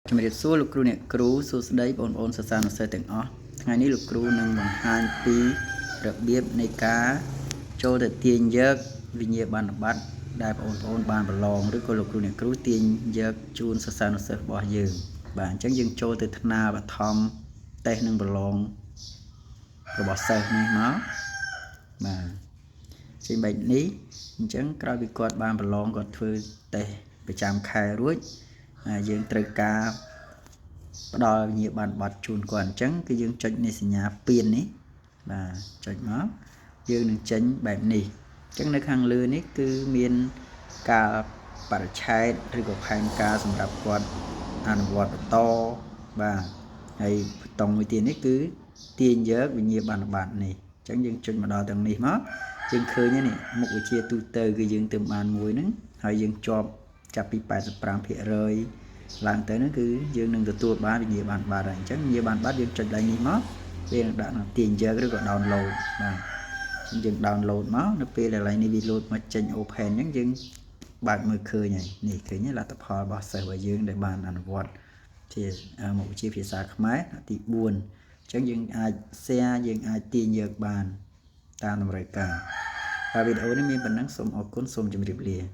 ជំរាបសួរលោកគ្រូអ្នកគ្រូសួស្តីបងប្អូនសិស្សានុសិស្សទាំងអស់ថ្ងៃនេះលោកគ្រូនឹងបង្ហាញពីរបៀបនៃការចូលទៅទាញយកវិញ្ញាបនបត្រដែលបងប្អូនបានប្រឡងឬក៏លោកគ្រូអ្នកគ្រូទាញយកជូនសិស្សានុសិស្សរបស់យើងបាទអញ្ចឹងយើងចូលទៅថ្នាលបឋមតេស្តនិងប្រឡងរបស់សិស្សនេះមកបាទចេញបែបនេះអញ្ចឹងក្រោយពីគាត់បានប្រឡងគាត់ធ្វើតេស្តប្រចាំខែរួចយើងត្រូវការផ្ដល់វិញ្ញាបនបត្រជូនគាត់អញ្ចឹងគឺយើងចុចនេះសញ្ញាពៀននេះបាទចុចមកយើងនឹងចេញបែបនេះអញ្ចឹងនៅខាងលើនេះគឺមានកាលបរិច្ឆេទឬក៏ផែនការសម្រាប់គាត់អនុវត្តបន្តបាទហើយប៊ូតុងមួយទៀតនេះគឺទាញយកវិញ្ញាបនបត្រនេះអញ្ចឹងយើងចុចមកដល់ទាំងនេះមកយើងឃើញនេះមុខវិជ្ជាទូទៅគឺយើងទើបបានមួយហ្នឹងហើយយើងជាប់ចាប់ពី85%ឡើងទៅហ្នឹងគឺយើងនឹងទទួលបានវិញ្ញាបនបត្រហើយអញ្ចឹងវិញ្ញាបនបត្រយើងចុចឡើងនេះមកវានឹងដាក់នៅទាញយកឬក៏ download បាទអញ្ចឹងយើង download មកនៅពេលដែលឡើងនេះវា load មកចេញ open អញ្ចឹងយើងបើកមើលឃើញហើយនេះឃើញលទ្ធផលរបស់សិស្សរបស់យើងដែលបានអនុវត្តជាមុខវិជ្ជាភាសាខ្មែរទី4អញ្ចឹងយើងអាច share យើងអាចទាញយកបានតាមតម្រូវការហើយវីដេអូនេះមានប៉ុណ្ណឹងសូមអរគុណសូមជម្រាបលា។